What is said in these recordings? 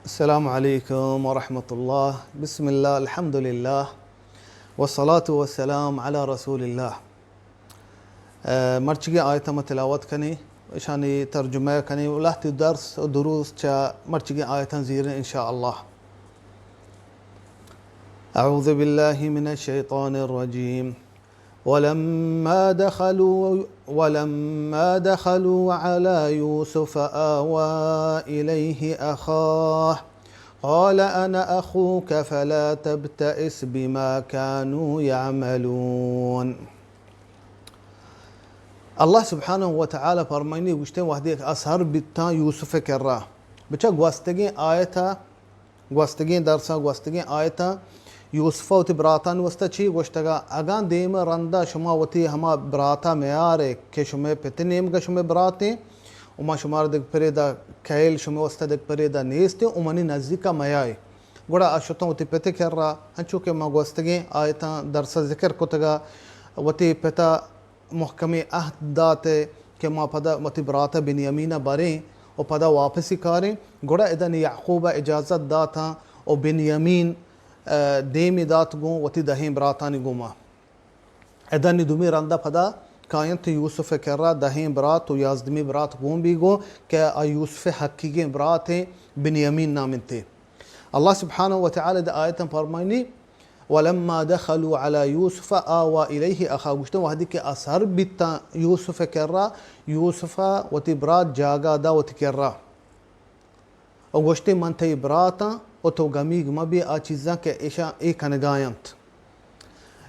السلام علیکم ورحمۃ اللہ۔ بسم اللہ، الحمدللہ، والصلاة والسلام علی رسول اللہ۔ اے، مرچگیں آیتاں ما تلاوت کنیں، اشانی ترجمہ کنیں، و لہتی درس و دروس چہ مرچگیں آیتاں زیریں ان شاء اللہ۔ اعوذ باللہ من الشیطان الرجیم۔ ولما دخلوا، ولما دخلوا على يوسف آوى إليه أخاه قال أنا أخوك فلا تبتئس بما كانوا يعملون۔ اللہ سبحانہ و تعالی فرمائنی، گوشتے وہدے کہ آ سر بیتاں یوسف کرا، بچا گوستگیں آیتا گوستگیں درساں، گوستگیں آیتاں یوسف ء وتی براتانی واسطہ چی گوشتگا؟ اگاں دیم ء رندا شما وتی ہما براتا میارے کہ شمئے پت ء نیمگا شمئے براتیں و ما شمارا دگہ پریدا کئیل شمئے واسطہ دگہ پریدا نیستیں و منی نزیکا میائے۔ گڑا آ شتاں وتی پت ء کرا، انچو کہ ما گوستگیں آیتاں درسا ذکر کتگا، وتی پتا محکمیں عہد دات کہ ما پدا وتی برات بنیامین ء بریں و پدا واپسی کاریں۔ گڑا ادا نی یعقوب ء اجازت داتاں و بنیامین، ء، دیمی دات گوں وتی دہیں براتانی گوما۔ ادا نی دومی رندا پدا کاینت یوسف ء کرا، دہیں برات و یازدمی برات گون بی گوں کہ آ یوسف ء حقیقیں براتیں، بنیامین نام انتے۔ اللہ سبحانہ و تعالی دے آیتاں فرمائنی، ولما دخلوا على يوسف آوى إليه أخاه، گوشتن وہدی کہ آ سر بیتاں یوسف ء کرا، یوسف ء وتی برات جاگہ دا وتی کرا و گوشتے من تئی براتاں و تو گمیگ مبی آ چیزاں کہ ایشاں اے کنگاینت۔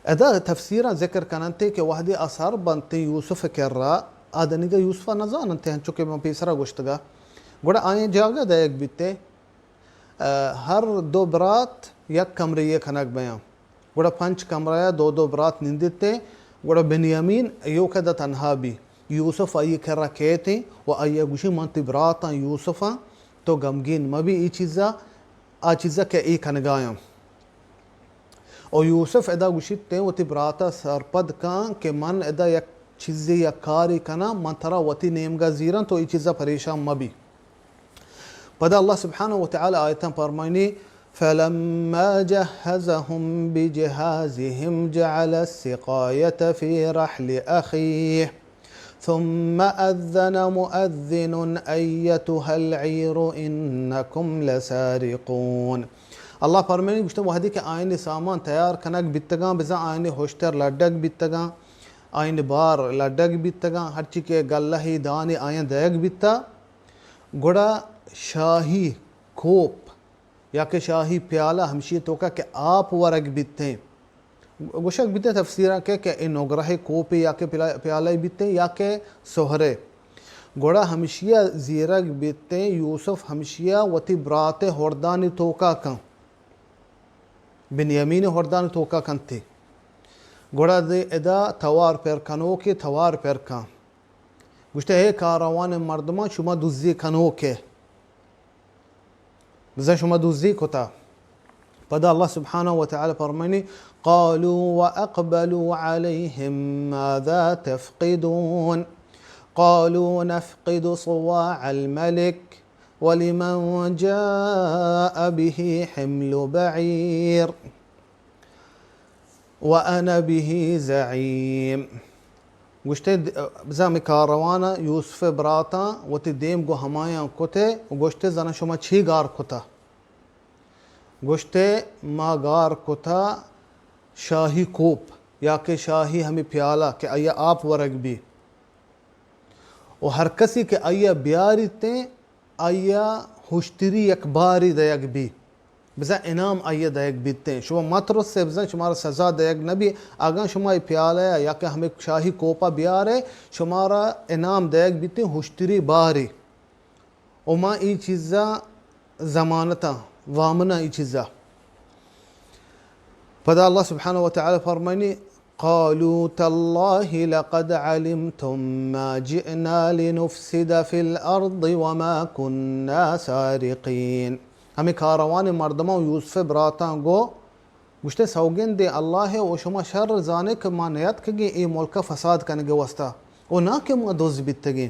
ادا تفسیراں ذکر کننتے کہ وہدی آ سر بنتے یوسف ء کرا، آ دنیگا یوسف ء نزاننتے، ہنچو کہ من پیسرا گوشتگا، گڑا آئیں جاگہ دئیگ بیتے۔ ء ہر دو برات یک کمرے ء کنگ بیاں۔ گڑا پنچ کمرہ ء دو دو برات نندیت ء گڑا بنیامین ایوک ء تنہا بی۔ یوسف آئی ء کرا کیت ء و آئی ء گوشی من تئی براتاں یوسفاں، تو گمگین مہ بی اے چیزا، آ چیزا کہ اے کنگایاں۔ و یوسف ادا گوشیت تیں وتی براتا سرپد کن کہ من ادا یک چیزے یک کارے کناں، من ترا وتی نیمگا زیراں، تو اے چیزا پریشان مہ بی۔ پدا اللہ سبحانہ و تعالی آیتاں پرمائنی، فلما جهزهم بجهازهم جعل السقاية في رحل أخيه ثم أذن مؤذن أيتها العير إنكم لسارقون۔ اللہ پرمانی گوشتن، وہدے کہ آئین سامان تیار کنگ بیتگاں، بزاں آئین ہشتر لڈگ بیتگاں، آئین بار لڈگ بیتگاں، ہرچی کہ گلہی دانی آئین دئیگ بیتا، گڑا شاہی کوپ یا کہ شاہی پیالہ ہمشی توکا کہ آپ ورگ بیتیں۔ گوشگ بیتیں تفسیراں کہ، کہ اے نگرہ کوپے یا کہ پلا-، پیالہ بیتیں یا کہ سہرے۔ گڑا ہمشیا زیرگ بیتیں، یوسف ہمشیا وتی برات ہردانی توکا کن۔ بنیامین ہردانی توکا کنتے۔ گڑا دے ادا توار پر کنوکے توار پر کن۔ گوشتے، اے کاروان مردمان، شما دزی کنوکے۔ بزاں شما دزی کتا۔ پدا اللہ سبحانہ و تعالی فرمانی، قالوا وأقبلوا عليهم ماذا تفقدون؟ قالوا نفقد صواع الملك ولمن جاء به حمل بعير۔ وأنا به زعيم۔ گوشتے، بزاں ہمے کاروان ء یوسف ء براتاں وتی دیم گوں ہمایاں کت ء گوشتے، زاناں شما چی گار کتا؟ گوشتے، ما گار کتا شاہی کوپ یا کہ شاہی ہمے پیالہ کہ آئی ء آپ ورگ بی۔ و ہر کسی کہ آئی ء بیاریتیں، آئی ء ہشتری یک باری دئیگ بی، بزاں انعام آئی ء دئیگ بیتیں۔ شما مہ ترس ئے، بزاں شمارا سزا دئیگ نہ بی۔ اگاں شما اے پیالہ ء یا کہ ہمے شاہی کوپ ء بیارئے، شمارا انعام دئیگ بیتیں ہشتری باری۔ و ما اے چیزا ضمانتاں، وامناں اے چیزا۔ پدا اللہ سبحانہ و تعالی فرمائنی، قالوا تالله لقد علمتم ما جئنا لنفسد في الأرض وما كنا سارقين۔ ہمے کاروان مردماں و یوسف براتاں گو گوشتے، سوگندے اللہ ء، و شما شر زانے کہ ما نیاتکگیں اے ملک ء فساد کنگ ء واسطہ، و نا کہ ما دز بیتگیں۔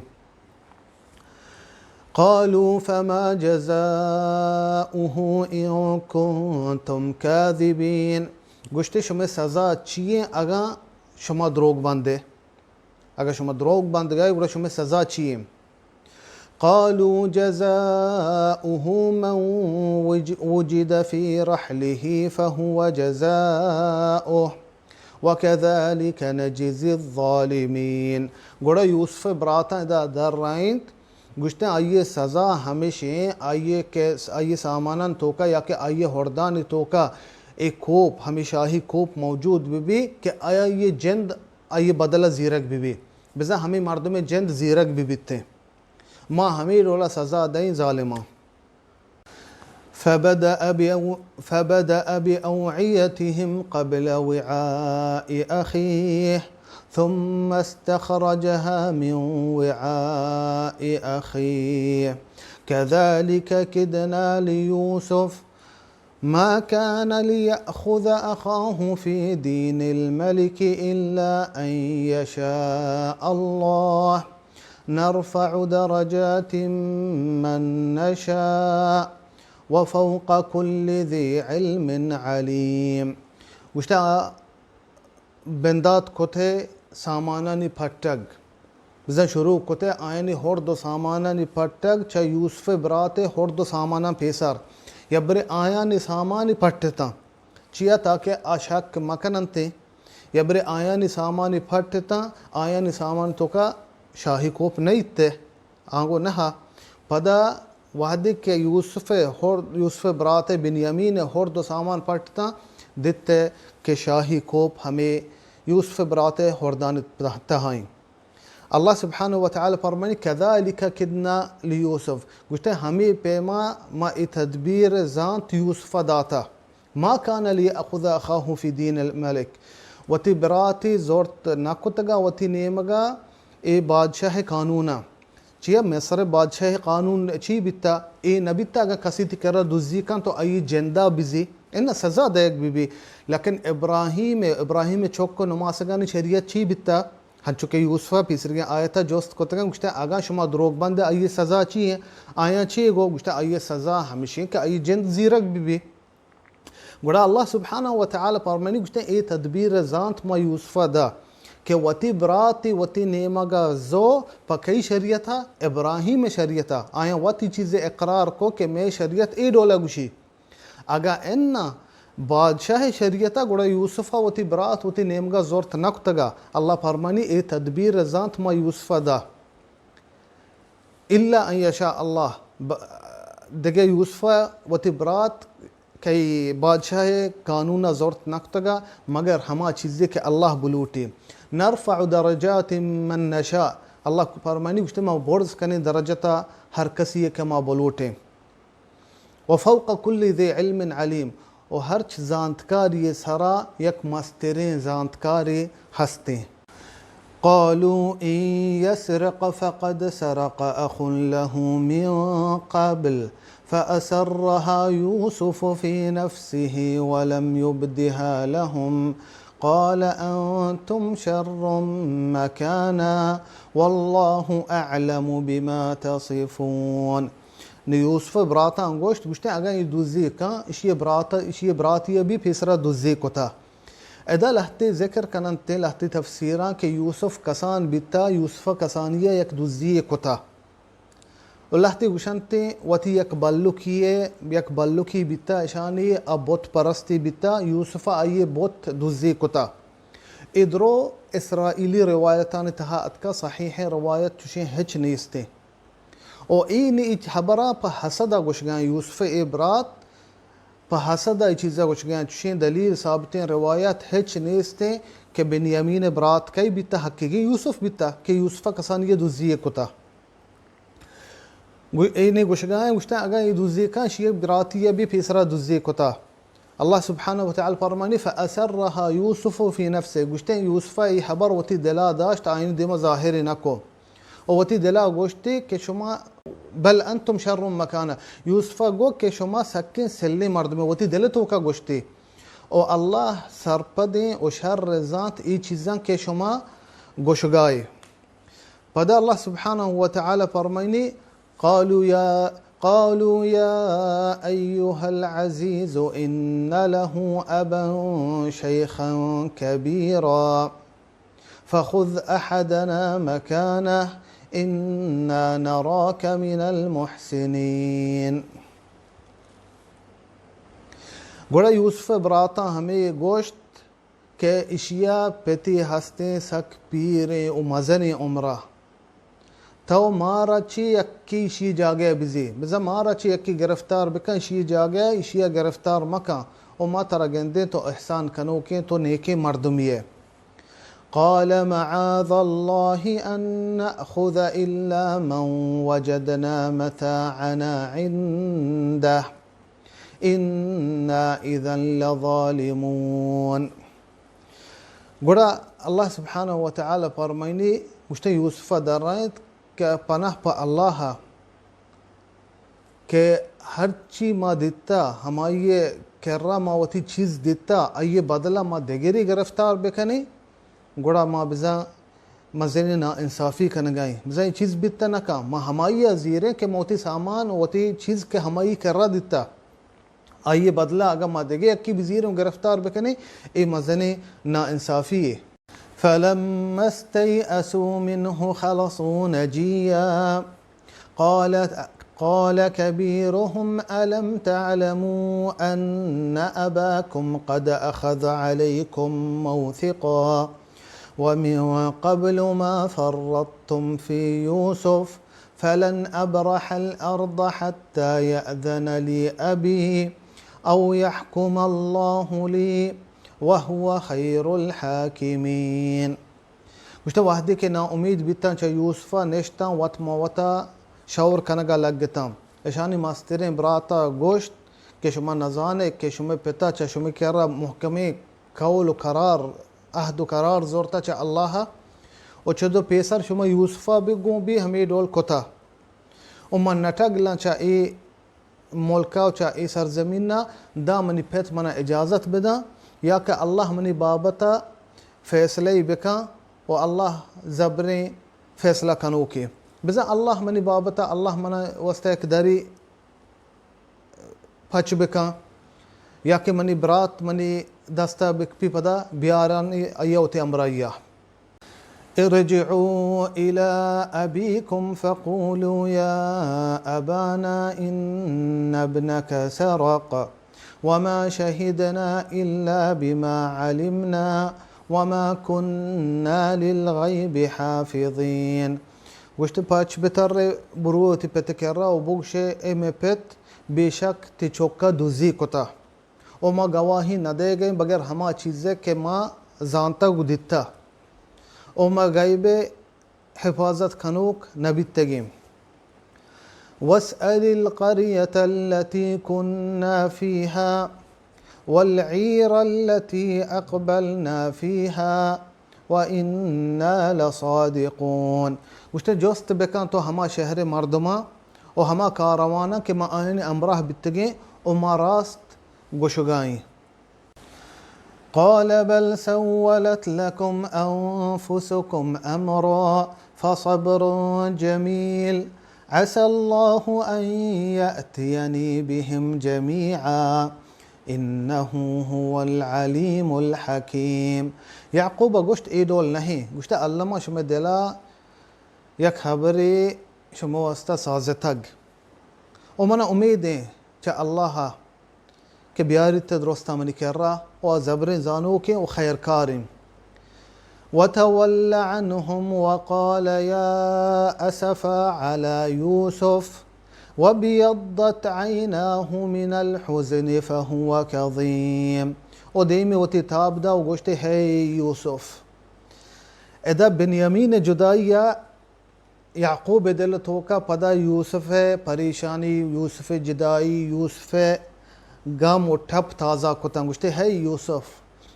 قالوا فما جزاؤه إن كنتم كاذبين۔ گوشتے، شمئے سزا چی ایں اگاں شما دروگ بندے؟ اگاں شما دروگ بندگائے، گڑا شمئے سزا چی ایں؟ قالوا جزاؤه من وج-، وجد في رحله فهو جزاؤه وكذلك نجزي الظالمين۔ گڑا یوسف ءِ براتاں ادا در رہینت، گوشتن، آئی ءِ سزا ہمیش ایں، آئی ءِ کہ، آئی ءِ سامانانی توکا یا کہ آئی ءِ ہردانی توکا اے کوپ، ہمے شاہی کوپ موجود بہ بی کہ آئی ءِ جند آئی ءِ بدل ءَ زیرگ بہ بی، بزاں ہمے مردم ءِ جند زیرگ بہ بیتیں۔ ما ہمے ڈول ءَ سزا دئیں ظالماں۔ فبدأ بأو-، فبدأ بأوعيتهم قبل وعاء أخيه ثم استخرجها من وعاء أخيه كذلك كدنا ليوسف ما كان ليأخذ أخاه في دين الملك إلا أن يشاء الله نرفع درجات من نشاء وفوق كل ذي علم عليم۔ گوشتا، بندات کت ءُ سامانانی پٹگ، بزاں شروع کت ءُ آیانی ہرد ءُ سامانانی پٹگ چہ یوسف ءِ برات ءِ ہرد ءُ ساماناں پیسر، یا برے آیانی سامانی پٹتاں، چیا تاکہ آ شک مہ کننت، یا برے آیانی سامانی پٹتاں، آیانی سامان توکا شاہی کوپ نہ ایت۔ آنگو نہ۔ پدا وہدے کہ یوسف ءِ ہر-، یوسف ءِ برات ءِ بنیامین ءِ ہرد ءُ سامان پٹتاں، دیت کہ شاہی کوپ ہمے یوسف ءِ برات ءِ ہردانی تہ-، تہا ایں۔ اللہ سبحانہ و تعالی فرمانی، كذلك كدنا ليوسف، گوشتے، ہمے پیما ما اے تدبیر زانت یوسف ءَ داتا۔ ما كان ليأخذ أخاه في دين الملك، وتی براتے زرت نہ کتگا وتی نیمگا اے بادشاہ ءِ قانون ءَ۔ چیا مصر ءِ بادشاہ ءِ قانون چی بیتا؟ اے نہ بیتا اگاں کسی تی کرا دزی کن تو آئی جندا بزی، انا سزا دئیگ بہ بی۔ لیکن ابراہیم ءِ، ابراہیم ءِ چک ءُ نماسگانی شریعت چی بیتا؟ ہنچو کہ یوسف ءَ پیسریگیں آیت ءَ جست کتگاں، گوشتہ، اگاں شما دروگ بند آئی سزا چی ایں؟ آیاں چی گو؟ گوشتہ، آئی سزا ہمیش ایں کہ آئی جند زیرگ بہ بی۔ گڑا اللہ سبحانہ و تعالی پرمانی گوشتہ، اے تدبیر زانت ما یوسف ءَ دا کہ وتی براتی وتی نیمگا زو پہ کئی شریعت ءَ؟ ابراہیم شریعت ءَ۔ آیاں وتی چیزے اقرار کو کہ مئے شریعت اے ڈولا گوشی۔ اگاں اناں بادشاہ شریعت ءَ، گڑا یوسف ءَ وتی برات وتی نیمگا زرت نہ کتگا۔ اللہ پرمانی اے تدبیر زانت ما یوسف ءَ دا۔ الا ان یشاء اللہ، ب-، دگہ یوسف ءَ وتی برات کئی بادشاہ قانون ءَ زرت نہ کتگا، مگر ہما چیزے کہ اللہ بلوٹی۔ نرفع درجات من نشاء، اللہ پرمانی گوشتے، ما برز کنیں درجتا ہر کسی کہ ما بلوٹیں۔ وفوق كل ذي علم عليم، و ہرچ زانتکاری سرا یک مستریں زانتکارے ہستیں۔ قالوا إن يسرق فقد سرق أخ له من قبل فأسرها يوسف في نفسه ولم يبدها لهم قال أنتم شر مكانا والله أعلم بما تصفون۔ نی یوسف ءِ براتاں گوشت، گوشتیں، اگاں اے دزی کن، اشی ءِ برات، اشی ءِ براتی ءَ بھی پیسرا دزی کتا۔ ادا لہتے ذکر کننت، لہتے تفسیراں کہ یوسف کسان بیتا، یوسف ءَ کسانی ءَ یک دزی کتا۔ و لہتے گوشنت، وتی یک بلکی ءَ، یک بلکی بیتا، اشانی ءَ بت پرستی بیتا، یوسف ءَ آئی ءِ بت دزی کتا۔ اے درو اسرائیلی روایتانی تہا اتکا، صحیح روایت چوشیں ہچ نیستیں۔ او اے نی اے ہبراں پہ حسد ءَ گوشگاں، یوسف ءِ اے برات پہ حسد ءَ اے چیز ءَ گوشگاں، چشیں دلیل ثابتیں روایت ہچ نیستیں کہ بنیامین ءِ برات کئی بیتہ، حقیقی یوسف بیتہ کہ یوسف ءَ کسانی ءَ دزی ءَ کتہ۔ گو-، اے نی گوشگاں، گوشتہ اگاں اے دزی کن، شی براتی ءَ بھی پیسرا دزی کتہ۔ اللہ سبحانہ و تعالی فرمانی، فأسرها يوسف في نفسه، گوشتیں یوسف ءَ اے ہبر وتی دل ءَ داشت، آئین دیما ظاہر نہ کو۔ و وتی دل ءَ گوشتی کہ شما، بل انتم شر مکانا، یوسف ءَ گو کہ شما سکیں سلیں مردمے، وتی دل ءِ توکا گوشتی۔ و اللہ سرپدیں و شر زانت اے چیزاں کہ شما گوشگائے۔ پدا اللہ سبحانہ و تعالی فرمائنی، قالوا يا، قالوا يا أيها العزيز إن له أبا شيخا كبيرا فخذ أحدنا مكانه إنا نراك من المحسنين. گڑا یوسف ءِ براتاں ہمے گوشت کہ اشیا پتی ہستیں سک پیریں و مزنیں عمرا، تو مارا چہ یکے اشی جاگہ بزی، بزاں مارا چہ یکے گرفتار بکن اشی جاگہ، اشیا گرفتار مکن و ما ترا گندیں تو احسان کنوکیں، تو نیکیں مردمی ئے. قال معاذ الله أن نأخذ إلا من وجدنا متاعنا عنده إنا إذا لظالمون. گڑا اللہ سبحانہ و تعالی فرمائنی، گوشتے یوسف ءَ درائینت کہ پناہ پہ اللہ ءَ کہ ہرچی ما دیتا، ہمائی کرا ما وتی چیز دیتا، آئی بدلہ ما دگری گرفتار بکنیں، گڑا ما بزاں مزنیں ناانصافی کنگائیں. بزاں اے چیز بیت نہ کن. ما ہمائی ءَ زیریں کہ ما وتی سامان و وتی چیز کہ ہمائی کرا دیتا، آئی بدلہ اگاں ما دگہ یکے بزیریں و گرفتار بکنیں، اے مزنیں ناانصافی یے. فلما استيئسوا منه خلصوا نجيا قال، قال كبيرهم ألم تعلموا أن أباكم قد أخذ عليكم موثقا ومن قبل ما فرطتم في يوسف فلن أبرح الأرض حتى يأذن لي أبي أو يحكم الله لي وهو خير الحاكمين. گوشتہ، وہدے کہ ناامید بیتاں، چہ یوسف ءَ نشتاں، وت ما وتا شور کنگ ءَ لگتاں. اشانی مستریں برات ءَ گوشت کہ شما نزانے کہ شمئے پت ءَ چہ شمئے کرا محکمیں قول و قرار، عہد و قرار زرتہ چہ اللہ ءَ، و چد و پیسر شما یوسف ءَ بھی گوں بھی ہمے ڈول کتہ، و من نٹگ لاں چہ اے ملک ءَ و چہ اے سرزمین ءَ، داں منی پت منا اجازت بداں، یا کہ اللہ منی بابت ءَ فیصلہ ای بکاں، و اللہ زبریں فیصلہ کنوکے. بزاں اللہ منی بابت ءَ، اللہ منا واسطہ یک دری پچ بکاں، یا کہ منی برات منی دست ءَ بکپی، پدا بیاران آئی ءَ وتی ہمراہی ءَ. ارجعوا إلى أبيكم فقولوا يا أبانا إن ابنك سرق وما شهدنا إلا بما علمنا وما كنا للغيب حافظين. گوشت، پچ بتر، برو وتی پت کرا و بگوشے، اے مئے پت، بے شک تئی چکا دزی کتا، و ما گواہی ندئیگئیں بغیر ہما چیزے کہ ما زانتگ و دیتا، و ما غیبے حفاظت کنوک نبیتگیں. واسأل القرية التي كنا فيها والعير التي أقبلنا فيها وإنا لصادقون. گوشتے، جست بکن تو ہما شہر مردماں و ہما کارواناں کہ ما آیانی ہمراہ بیتگیں و ما راست گوشگائیں. قال بل سولت لكم أنفسكم أمرا فصبر جميل عسى الله أن يأتيني بهم جميعا إنه هو العليم الحكيم. یعقوب ءَ گوشت، اے ڈول نہ ایں. گوشتہ، الما شمئے دل ءَ یک ہبرے شمئے واسطہ سازتگ، و منا امیدیں چہ اللہ ءَ کہ بیاریت درستاں منی کرا، و آ زبریں زانوکیں و خیرکاریں. وتول عنهم وقال يا أسفا على يوسف وابيضت عيناه من الحزن فهو كظيم. و دیمی وتی تاب دا و گوشتے، ہے یوسف. ادا بنیامین جدائی ءَ یعقوب ءِ دل ءِ توکا پدا یوسف ءِ پریشانی، یوسف ءِ جدائی، یوسف ءِ گم و ٹپ تازہ کتاں. گوشتے، ہے یوسف،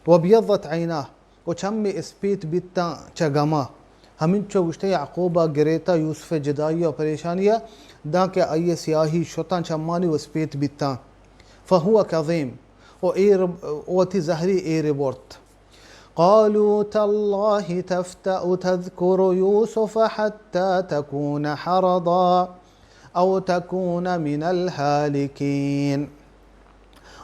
وابیضت عیناہ، و چمے اسپیت بیتاں چہ گما. ہمینچو گوشتے یعقوب ءَ گریتا یوسف ءِ جدائی و پریشانی ءَ، دانکہ آئی ءِ سیاہی شتاں چمانی و اسپیت بیتاں. فہو کظیم، و ایر، وتی زہری ایر برت. قالوا تالله تفتأ تذكر يوسف حتى تكون حرضا او تکون من الهالکین۔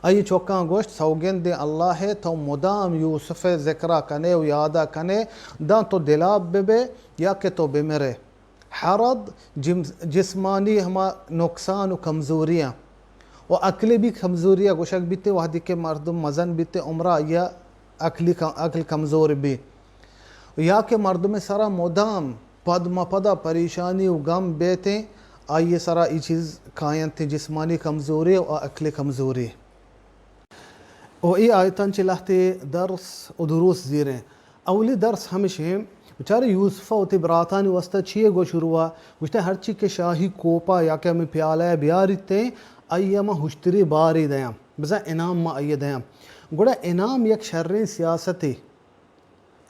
آئی چکاں گوشت، سوگند اللہ ءَ تو مدام یوسف ءِ ذکر ءَ کنے و یاد ءَ کنے، داں تو دلاپ بہ بے یا کہ تو بمرے۔ حرض جم-، جسمانی ہما نقصان و کمزوریاں و عقلی بھی کمزوریاں گوشگ بیتے، وہدی کہ مردم مزن بیتے عمرہ آئی ءِ عقلی ک-، عقل کمزور بی، یا کہ مردم سرا مدام پد ما پدا پریشانی و غم بیتیں، آئی سرا ای چیز کاینت، جسمانی کمزوری و عقلی کمزوری۔ و ای آیتاں چہ لہتے درس و دروس زیریں۔ اولی درس ہمشیں، بچارے یوسف ءَ وتی براتانی واسطہ چیے گو شروع ءَ؟ گوشتے، ہرچی کہ شاہی کوپا یا کہ ہمیں پیالہ ءَ بیاریتے، آئی ءَ ما ہشتری باری دیاں، بزاں انعام ما آئی ءَ دیاں۔ گڑا انعام یک شریں سیاستے،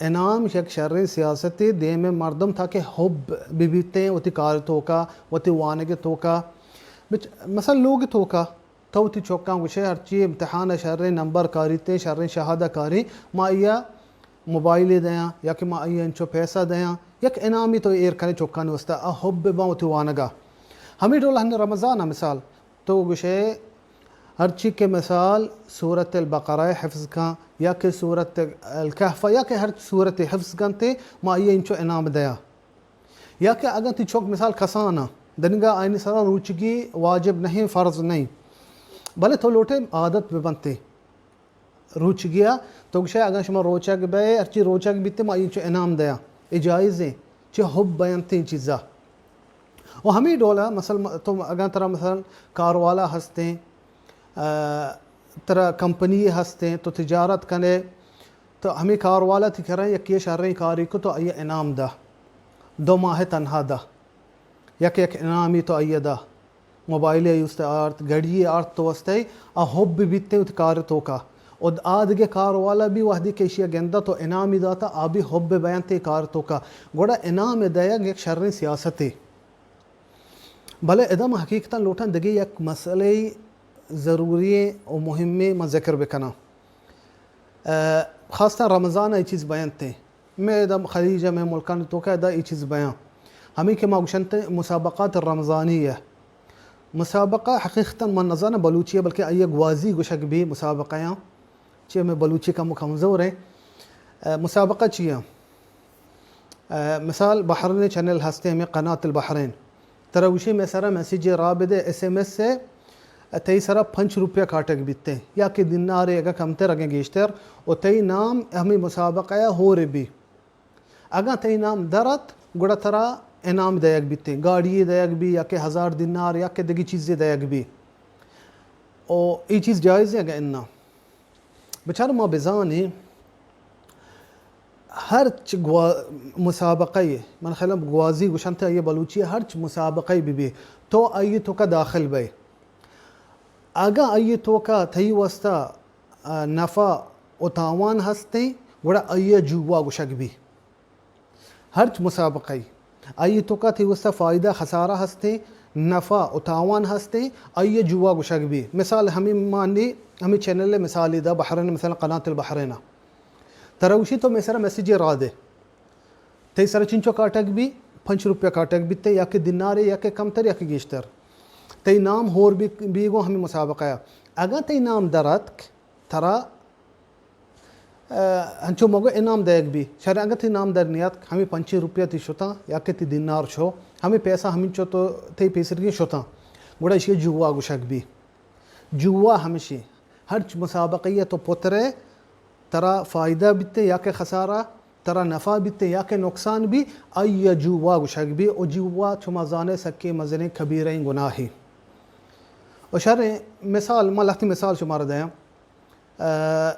انعام یک شریں سیاستے، دیم مردم تاکہ حب ببیتیں وتی کار توکا، وتی وانگ توکا، بچ-، مثلاً لوگ توکا۔ تو وتی چکاں گوشے، ہرچی امتحان ءَ شریں نمبر کاریت، شریں شہادہ کاری، ما آئی ءَ موبائلے دیاں یا کہ ما آئی ءَ انچو پیسہ دیاں، یک انعامی تو ایر کنے چکانی واسطہ، آ حب باں وتی وانگا۔ ہمیں ڈول ہن رمضان ءَ مثال، تو گوشے ہرچی کہ مثال سورت البقرہ حفظ کن یا کہ سورت الکہف یا کہ ہر سورت حفظ کنتے، ما آئی ءَ انچو انعام دیاں۔ یا کہ اگاں تئی چک مثال کسان ءَ، دنیگا آئینی سرا روچگی واجب نہیں، فرض نہیں، بلے تو لوٹے عادت بہ بنتے روچگی ءَ، تو گشے اگاں شما روچگ بئے، ہرچی روچگ بیتے ما اینچو انعام دیاں، اے جائز ہیں، چہ حب بینتے چیزا۔ و ہمیں ڈولا مثلا تو اگاں ترا مثلا کاروالا ہستیں، آ، ترا کمپنی ہستیں، تو تجارت کنے، تو ہمیں کاروالا تی کرا یکی شریں کاری کو تو آئی انعام دا، دو ماہ تنہا دا، یک یک انعامی تو آئی دا، موبائل ایوست آرت، گڑی آرت تو واسطے آ حب بیتے وتی کار توکا۔ و آ دگہ کاروالا بھی وہدی کہ ایشی گندا تو انعامی داتا، آ بھی حب بینتے کار توکا۔ گڑا انعام دیگ یک شریں سیاستے۔ بلے ادا ما حقیقتاً لوٹاں دگہ یک مسئلہ ضروری و مہمے ما ذکر بکناں۔ آ، خاصتاً رمضان ءَ اے چیز بیانتے۔ مئے ادا خلیج ءَ مئے ملکانی توکا ادا اے چیز بیان۔ ہمیں کہ ما گوشنتے مسابقات رمضانی ءَ۔ مسابقہ حقیقتاً من نزاناں بلوچی ءَ، بلکہ آئی ءَ گوازی گوشگ بی مسابقہ یاں۔ چی ہمیں بلوچی کم و کمزور ہیں۔ آ، مسابقہ چی ہیں؟ آ، مثال بحرین چینل ہستے، ہمیں قناة البحرین۔ ترا گوشی مئے سرا میسج را بدے، ایس ایم ایس ہے، تئی سرا پنچ روپیہ کاٹگ بیتے، یا کہ دینارے اگاں کمتر اگاں گیشتر، و تئی نام ہمیں مسابقہ یا ہور بی۔ اگاں تئی نام در ات، گڑا ترا انعام دیگ بیتے، گاڑی دیگ بی، یا کہ ہزار دینار، یا کہ دگی چیزے دیگ بی۔ او اے چیز جائز ہے اگاں اناں؟ بچار ما بزانیں، ہرچ گوا-، مسابقہ ءَ، من خیال گوازی گوشنت آئی بلوچی ءَ، ہرچ مسابقہ ءَ بہ بی، تو آئی توکا داخل بئے۔ اگاں آئی توکا تئی واسطہ، آ، نفع و تاوان ہستیں، گڑا آئی جوا گوشگ بی۔ ہرچ مسابقہ ای، آئی توکا تئی واسطہ فائدہ خسارہ ہستیں، نفع و تاوان ہستیں، آئی جوا گوشگ بی۔ مثال ہمیں مانی، ہمیں چینل مثالی دا، بحرین، مثلا قناة البحرین۔ ترا گوشی تو مئے سرا میسج را دے۔ تئی سرا چنچو کاٹگ بی، پنچ روپیہ کاٹگ بیتے، یا کہ دینارے، یا کہ کمتر، یا کہ گیشتر۔ تئی نام ہور بی، بی گو ہمیں مسابقہ ءَ۔ اگاں تئی نام در اتک، ترا، آ، ہنچو مگو انعام دئیگ بی۔ شر اگاں تئی نام در نیاتک، ہمیں پنچیں روپیہ تئی شتاں، یا کہ تئی دینار شو، ہمیں پیسہ ہمینچو تو تئی پیسرگیں شتاں۔ گڑا اشی جوا گوشگ بی۔ جوا ہمشی، ہرچ مسابقہ ءَ تو پترے، ترا فائدہ بیتے یا کہ خسارہ، ترا نفع بیتے یا کہ نقصان بی، آئی جوا گوشگ بی، و جوا چما زانے سکیں مزنیں کبیریں گناہے۔ و شریں مثال، ما لہتی مثال شمارا دیاں۔ آ،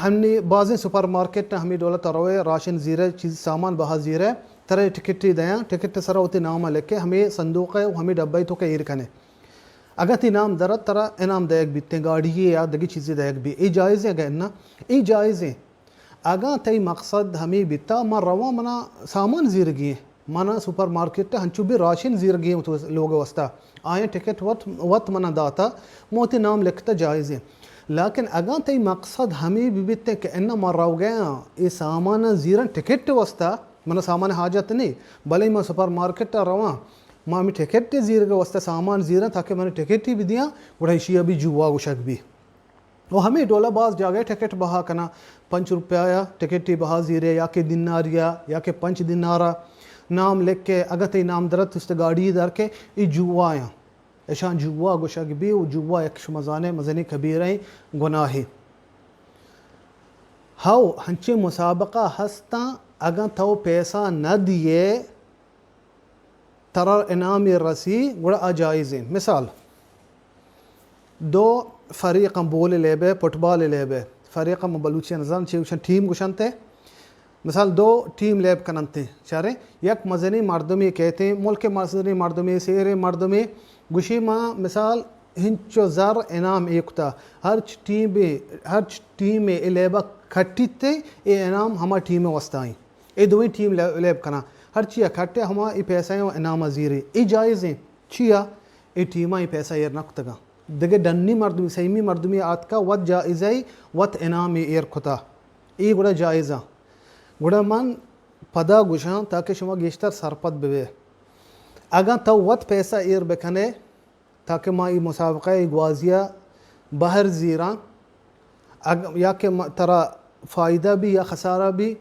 ہمے بازیں سپر مارکیٹ ءَ ہمے ڈول ءَ تو روئے، راشن زیرئے، چیز سامان بہا زیرئے، ترا ٹکٹے دیاں، ٹکٹ ءِ سرا وتی نام ءَ لکھے، ہمے صندوق ءَ و ہمے ڈبہ ءِ توکا ایر کنے۔ اگاں تئی نام در ات، ترا انعام دئیگ بیتیں، گاڑی یے یا دگہ چیزے دئیگ بی۔ اے جائز ایں اگاں اناں؟ اے جائز ایں۔ اگاں تئی مقصد ہمے بیتا، من رواں، منا سامان زیرگی ایں، منا سپر مارکیٹ ءَ ہنچو بی راشن زیرگی ایں وتی لوگ ءِ واسطہ، آیاں ٹکٹ وت، وت منا داتا، من وتی نام لکھتا، جائز ایں۔ لیکن اگاں تئی مقصد ہمے بہ بیتیں کہ اناں من روگیاں اے ساماناں زیراں ٹکٹ ءِ واسطہ، منا سامان ءِ حاجت نی، بلے من سپر مارکیٹ ءَ رواں، ما ہمے ٹکٹ زیرگ ءِ واستہ سامان زیراں تاکہ من ٹکٹ ہی بدیاں، گڑا ایشی ءَ بھی جوا گوشگ بی۔ و ہمے ڈولا باز جاگہ ٹکٹ بہا کناں، پنچ روپیہ یا ٹکٹ بہا زیرے یا کہ دیناریا یا کہ پنچ دینارا نام لکھ کے، اگاں تئی نام درت است گاڑی در کے، ای جوا یاں۔ اشاں جوا گوشگ بی و جوا یک شما زانے مزنی کبیریں گناہے۔ ہو، ہنچیں مسابقہ ہستاں، اگاں تو پیسہ نہ دیئے، ترا انعامے رسی، گڑا آ جائزیں۔ مثال، دو فریقاں، بول لیبے، فٹبال لیبے، فریقاں ما بلوچی نزان چی گوشن، ٹیم گوشنتے۔ مثال، دو ٹیم لیب کننتے، چارے، یک مزنی مردمے کہتے، ملک مزنی مردمے، سیرے مردمے، گوشی ما مثال ہنچو زر انعام اے کتا، ہرچ ٹیم، ہرچ ٹیم اے لیبا کٹیتے، اے انعام ہما ٹیم وستائیں۔ اے دوئیں ٹیم لے-، لیب کناں۔ ہرچی ءَ کٹ ءَ ہما اے پیسہ ءَ انعام ءَ زیرے۔ اے جائز ایں۔ چیا؟ اے ٹیماں اے پیسہ ایر نہ کتگاں۔ دگہ ڈنی مردمی، سیمی مردمی آتکا وت جائزہ ءَ وت انعام ءَ ایر کتا۔ اے گڑا جائز آں۔ گڑا من پدا گوشاں تاکہ شما گیشتر سرپد ببے۔ اگاں تو وت پیسہ ایر بکنے، تاکہ ما اے مسابقہ ءِ گوازی ءَ بہر زیراں، اگ-، یا کہ ما-، ترا فائدہ بی یا خسارہ بی،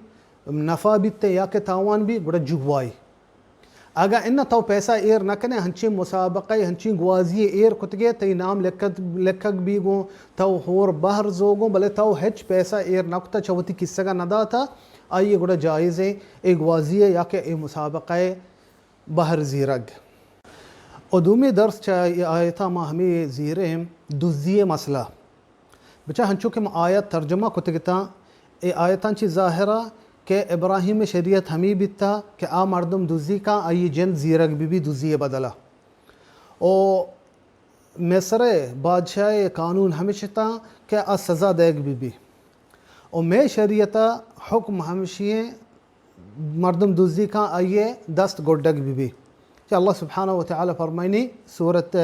نفع بیت یا کہ تاوان بی، گڑا جوائے۔ اگاں اناں تو پیسہ ایر نہ کنے، ہنچیں مسابقہ ءَ، ہنچیں گوازی ءَ ایر کتگے، تئی نام لکھت-، لکھگ بی گوں، تو ہور بہر زو گوں، بلے تو ہچ پیسہ ایر نہ کتا، چہ وتی کسگ ءَ نہ داتا، آئی ءَ گڑا جائز ایں اے گوازی ءَ یا کہ اے مسابقہ ءَ بہر زیرگ۔ و دومی درس چہ اے آیتاں ما ہمے زیریں دزی ءِ مسئلہ۔ بچا ہنچو کہ ما آیت ترجمہ کتگ اتاں، اے آیتاں چی ظاہرہ کہ ابراہیم ءِ شریعت ہمے بیتا کہ آ مردم دزی کاں، آئی جند زیرگ بہ بی دزی ءِ بدلا۔ و مصر ءِ بادشاہ ءِ قانون ہمش اتاں کہ آ سزا دئیگ بہ بی۔ و مئے شریعت ءِ حکم ہمشی ایں مردم دزی کاں آئی ءِ دست گڈگ بہ بی۔ کہ اللہ سبحانہ و تعالی فرمائنی سورت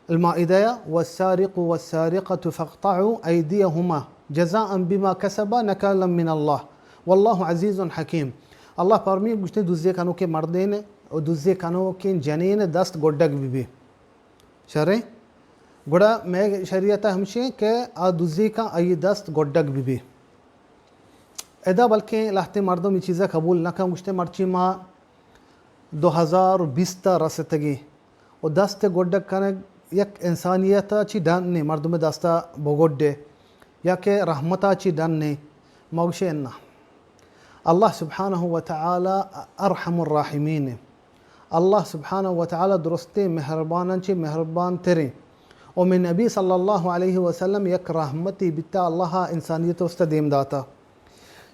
المائدہ ءَ، والسارق والسارقة فاقطعوا أيديهما جزاء بما كسبا نكالا من الله والله عزيز حكيم۔ اللہ فرمی گوشتے دزی کنوکیں مردین و دزی کنوکیں جنین دست گڈگ بہ بی۔ شریں؟ گڑا مئے شریعت ءَ ہمشیں کہ آ دزی کاں آئی دست گڈگ بہ بی۔ ادا بلکیں لہتیں مردم اے چیزا قبول نہ کن، گوشتے مرچی ما دو ہزار و بیست ءَ رستگیں و دست گڈگ کنگ یک انسانیت ءَ چی ڈن نے، مردم دست ءَ بگڈے یا کہ رحمت ءَ چی ڈن نے۔ ما گوشے اناں۔ اللہ سبحانہ و تعالی ارحم الراحمین۔ اللہ سبحانہ و تعالی درستیں مہرباناں چہ مہربان تریں۔ و مئے نبی صلی اللہ علیہ وسلم یک رحمتے بیتا، اللہ انسانیت واسطہ دیم داتا۔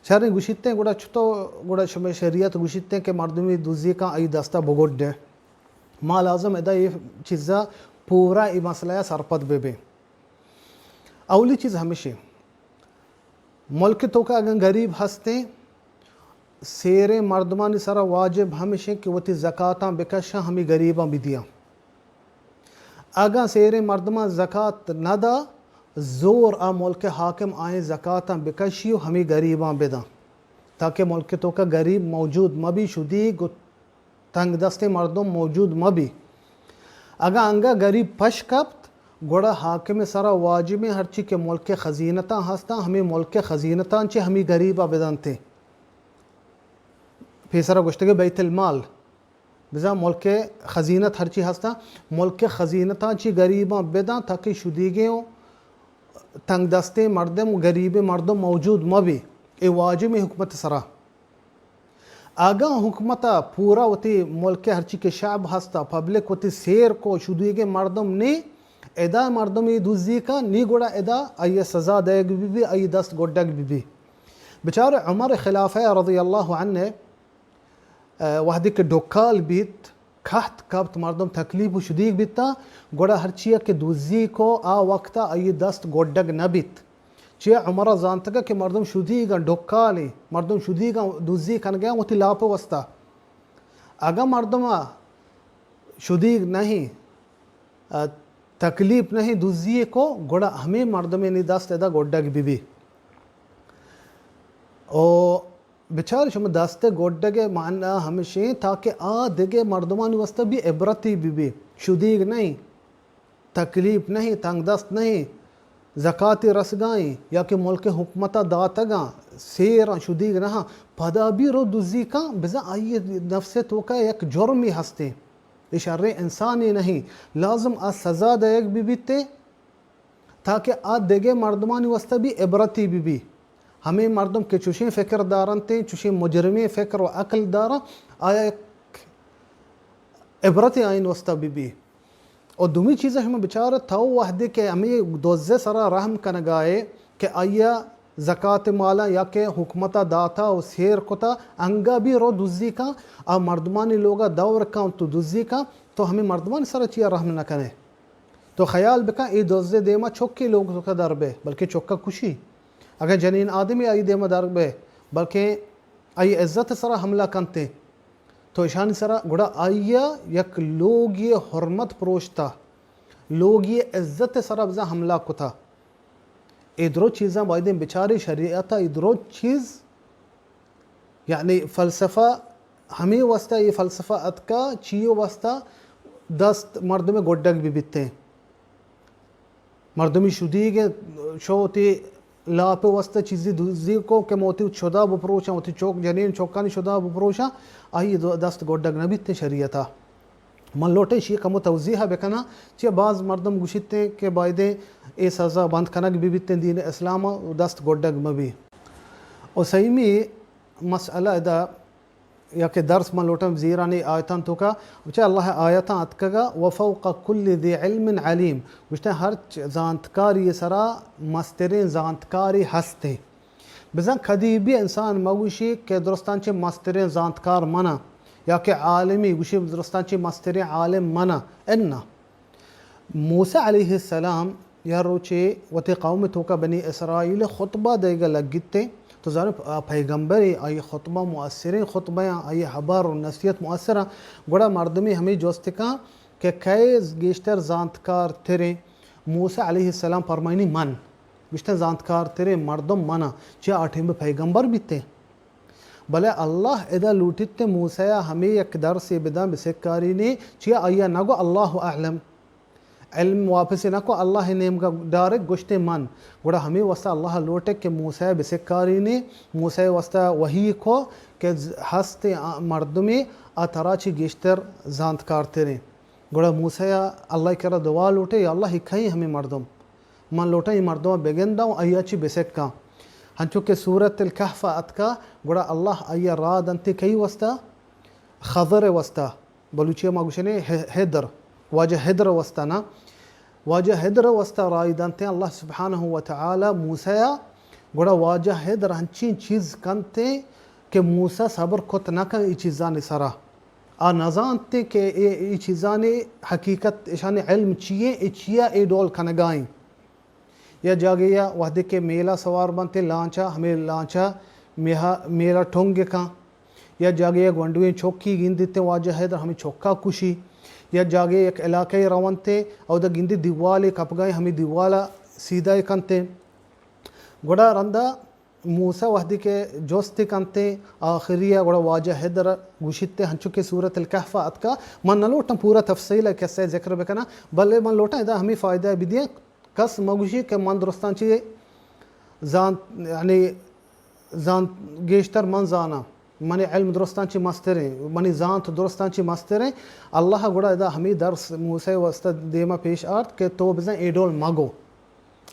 شریں گوشیتے گڑا چتو گڑا شمئے شریعت گوشیتے کہ مردمی دزی کاں آئی دستا بگڈے۔ ما لازم ادا اے چیزا پورا اے مسئلہ سرپد بہ بیں۔ اولی چیز ہمشیں، ملک توکا اگاں گریب ہستیں، سیریں مردمانی سرا واجب ہمشیں کہ وتی زکاتاں بکشاں، ہمے گریباں بدیاں۔ اگاں سیریں مردماں زکات نہ دا، زور آ ملک حاکم آئیں زکاتاں بکشی و ہمے گریباں بداں، تاکہ ملک توکا گریب موجود مہ بی، شدیگ و تنگ دستیں مردم موجود مہ بی۔ اگاں انگا گریب پش کپت، گڑا حاکم سرا واجبیں ہرچی کہ ملک خزینتاں ہستاں، ہمے ملک خزینتاں چہ ہمے گریبا بدنتیں۔ پیسرا گوشتگے بیت المال، بزاں ملک خزینت ہرچی ہستاں، ملک خزینتاں چہ گریباں بداں، تاکہ شدیگیں و تنگ دستیں مردم و گریبیں مردم موجود مہ بی۔ اے واجبیں حکومت سرا۔ اگاں حکومت ء پورا وتی ملک ء ہرچی کہ شعب ہست ء پبلک وتی سیر کو، شدیگیں مردم نی، ادا مردم اے دزی کن نی، گڑا ادا آئی ء سزا دئیگ بہ بی، آئی دست گڈگ بہ بی۔ بچار عمر خلافہ رضی اللہ عنہ، ء، وہدے کہ ڈکال بیت، کہت کپت، مردم تکلیف و شدیگ بیتاں، گڑا ہرچی ء کہ دزی کو، آ وقت ء آئی دست گڈگ نہ بیت۔ چیا عمر ء زانتگ کہ مردم شدیگاں، ڈکالیں، مردم شدیگاں، دزی کنگاں وتی لاپ ء واسطہ۔ اگاں مردم ء شدیگ نہیں، ء تکلیف نہیں دزی کو، گڑا ہمے مردمے نی دست ادا گڈگ بہ بی۔ او بچار شما دست گڈگ ءِ معنی ہمشیں تاکہ آ دگہ مردمانی واسطہ بھی عبرتی بہ بی، شدیگ نہیں، تکلیف نہیں، تنگ دست نہیں، زکاتی رسگائیں یا کہ ملک حکومت داتگاں، سیر شدیگ نہ، پدا بھی رو دزی کن، بزاں آئی نفس توکا یک جرمی ہستیں۔ اے شریں انسانے نہیں، لازم آ سزا دئیگ بہ بیتیں تاکہ آ دگہ مردمانی واسطہ بھی عبرتی بہ بی۔ ہمے مردم کہ چوشیں فکر دارنتیں، چوشیں مجرمیں فکر و عقل دارن، آیا یک عبرتے آئین واسطہ بہ بی۔ و دومی چیز شما بچار، تو وحدے کہ ہمے دزے سرا رحم کنگائے کہ آیا زکات مالا یا کہ حکومتا داتا و سیر کتا، انگا بھی رو دزی کن، آ مردمانی لوگا دور کن تو دزی کن، تو ہمے مردمانی سرا چیا رحم نہ کنے؟ تو خیال بکن، اے دزے دیما چکے لوگ توکا در بے، بلکہ چکا کشی۔ اگر جنین آدمی آئی دیما در بے، بلکہ آئی عزت سرا حملہ کنتے، تو اشانی سرا گڑا آئی یک لوگی حرمت پروشتا، لوگی عزت سرا بزاں حملہ کتا۔ اے درو چیزاں بایدیں بچاری شریعت ء، اے درو چیز، یعنی فلسفہ، ہمے واسطہ اے فلسفہ اتکا، چی واسطہ دست مردم گڈگ بہ بیتیں۔ مردمی شدیگ شو وتی لاپ واسطہ چیزی دزی کو کہ من وتی چدا بپروشاں، وتی چوک جنین چوکانی شدا بپروشاں، آئی دو-، دست گڈگ نہ بیتیں شریعت ء۔ من لوٹیں شی کمو توضیح بکناں، چیا باز مردم گوشیتیں کہ بایدیں اے سزا بند کنگ بہ بیتیں دین اسلام ء، دست گڈگ مہ بی۔ و سیمی مسئلہ ادا یا کہ درس من لوٹاں زیرانی آیتان توکا، چہ اللہ آیتان اتکگا، وفوق کل ذی علم علیم، گوشتن ہرچ زانتکاری سرا مسترین زانتکاری ہستیں۔ بزاں کدی بھی انسان مگوشی کہ درستان چہ مسترین زانتکار منا، یا کہ عالمی گوشی درستان چہ مسترین عالم منا، انا۔ موسی علیہ السلام یا روچے وتی قوم توکا بنی اسرائیل خطبہ دئیگا لگیتے، تو زانے پ-، آ پیغمبرے، آئی خطبہ مؤثریں خطبہ آں، آئی حبر و نصیحت مؤثر آں، گڑا مردمی ہمیں جست کن کہ کئے گیشتر زانتکار تریں؟ موسی علیہ السلام فرمائنی من، گوشتن زانتکار تریں مردم من آں، چیا آ ٹیم پیغمبر بیتے۔ بلے اللہ ادا لوٹیت موسی ء ہمے یک درسے بداں بسکارینی، چیا آئی ء نگو اللہ اعلم، علم واپس نہ کو اللہ نیمگا، ڈائریکٹ گوشتے من۔ گڑا ہمے واسطہ اللہ لوٹے کہ موسی ء بسکارینی، موسی ء واسطہ وحی کو کہ ز-، ہست آ مردمے آ ترا چی گیشتر زانتکار تریں۔ گڑا موسی ء اللہ کرا دعا لوٹے، یا اللہ، اے کئیں ہمے مردم؟ من لوٹاں اے مردم ء بگنداں و آئی ء چی بسکاں۔ ہنچو کہ سورت الکہف ء اتکا، گڑا اللہ آئی ء راہ دنتے کئی واسطہ؟ خضر ء واسطہ۔ بلوچی ء ما گوشنے ہ-، ہدر، واجہ ہدر ء واسطہ نا۔ واجہ ہدر ء واسطہ راہی دنتے اللہ سبحانہ و تعالی موسی ء، گڑا واجہ ہدر ہنچیں چیز کنتے کہ موسی صبر کت نہ کن اے چیزانی سرا۔ آ نزانت کہ اے، اے چیزانی حقیقت، اشانی علم چی ایں، اے چیا اے ڈول کنگائیں۔ یا جاگے یا وہدے کہ میلا سوار بنت لانچا، ہمے لانچا میہا، میلا ٹنگ کن۔ یا جاگے یا گونڈویں چوکی گندیت واجہ حیدر ہمے چوکا کشی۔ یا جاگے یک علاقہ رونت، اودا گندی دیوالے کپگائیں، ہمے دیوالا سیدھا کنت۔ گڑا رندا موسی وہدے کہ جست کنت، آخری ء گڑا واجہ ہدر گوشیت، ہنچو کہ سورت الکہف ء اتکا، من نہ لوٹاں پورا تفصیل ء قصہ ء ذکر بکناں، بلے من لوٹاں ادا ہمے فائدہ ء بدیاں، کس مگوشی کہ من درستاں چی زانت، یعنی زانت گیشتر من زاناں، منی علم درستاں چی مستریں، منی زانت درستاں چی مستریں۔ اللہ گڑا ادا ہمے درس موسی واسطہ دیما پیش آرت کہ تو بزن اے ڈول مگو۔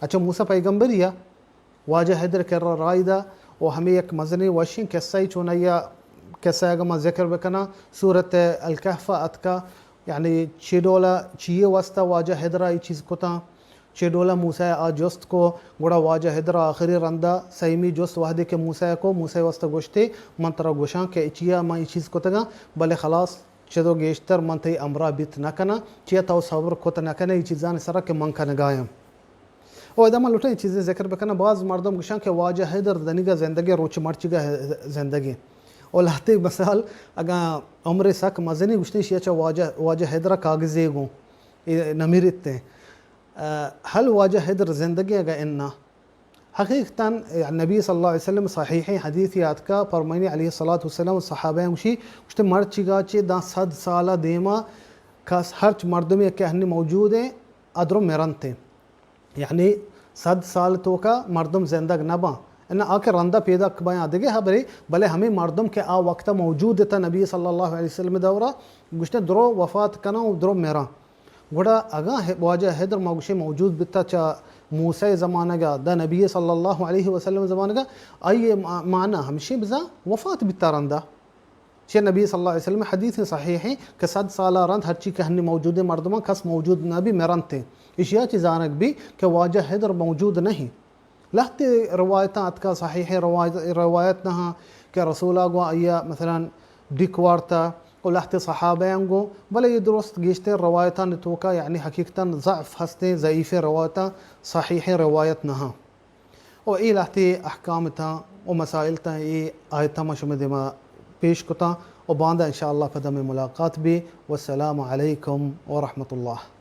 اچھا، موسی پیغمبری ء واجہ ہدر کرا راہی دا و ہمے یک مزنیں وشیں قصہ ای چون آئی ء قصہ اگاں ما ذکر بکناں، سورت الکہف ء اتکا، یعنی چے ڈولا چیے واسطہ واجہ ہدر ء اے چیز کتاں، چے ڈولا موسی ء آ جست کو، گڑا واجہ ہدر ء آخری رندا سیمی جست وہدے کہ موسی ء کو، موسی ء واسطہ گوشتے، من ترا گوشاں کہ چیا من اے چیز کتگاں، بلے خلاص چدو گیشتر من تئی ہمراہ بیت نہ کناں، چیا تو صبر کت نہ کنے اے چیزانی سرا کہ من کنگایاں۔ او ادا من لوٹاں اے چیزے ذکر بکناں، باز مردم گوشاں کہ واجہ حیدر دنیگا زندگیں، روچ مرچیگا زندگیں۔ او لہتے مثال اگاں عمر سک مزنی گوشتیں شیا چا واجہ، واجہ حیدر کاغذے گوں اے نمیرتیں۔ ء، ہل واجہ حیدر زندگیں اگاں انا، حقیقتاً نبی صلی اللہ علیہ وسلم صحیحیں حدیثے آتکا، فرمائنی علیہ الصلوۃ والسلام، صحابہ گوشی، گوشتے مرچیگا چہ داں صد سالا دیما کس ہرچ مردمے کہ ہنی موجود ہیں، ادرو مرنتے۔ یعنی صد سال توکا مردم زندگ نہ باں۔ اناں آ کہ رندا پیداک بیاں دگہ حبرے، بلے ہمے مردم کہ آ وقتا موجود تا نبی صلی اللہ علیہ وسلم دورا، گوشتے درو وفات کناں و درو مراں۔ گڑا اگاں ہ-، واجہ ہدر ما گوشے موجود بیتا چا موسیٰ زمانگا، دا نبی صلی اللہ علیہ وسلم زمانگا، آئی ما-، معنی ہمشی بزاں وفات بیتا رندا۔ چہ نبی صلی اللہ علیہ وسلم حدیث صحیح ہیں کہ صد سالہ رند ہرچی کہ ہنی موجود مردمان کس موجود نہ بی، مرنتے۔ اشیا چہ زانگ بی کہ واجہ ہدر موجود نہیں۔ لہتے روایتاں اتکا، صحیح روایت، روایت نہ ہاں کہ رسولا گوا آیا مثلاً ڈیک وارتا و لہتے صحابہ ہم گو، بلے یہ درست گیشتر روایتاں توکا یعنی حقیقتاً ضعف ہستیں، ضعیف روایتاں، صحیح روایت نہ ہاں۔ و اے لہتے احکام تاں و مسائل تاں اے آیتاں ما شمے دیما پیش کتاں و باندا انشاءاللہ پدا مئے ملاقات بی۔ والسلام علیکم ورحمۃ اللہ۔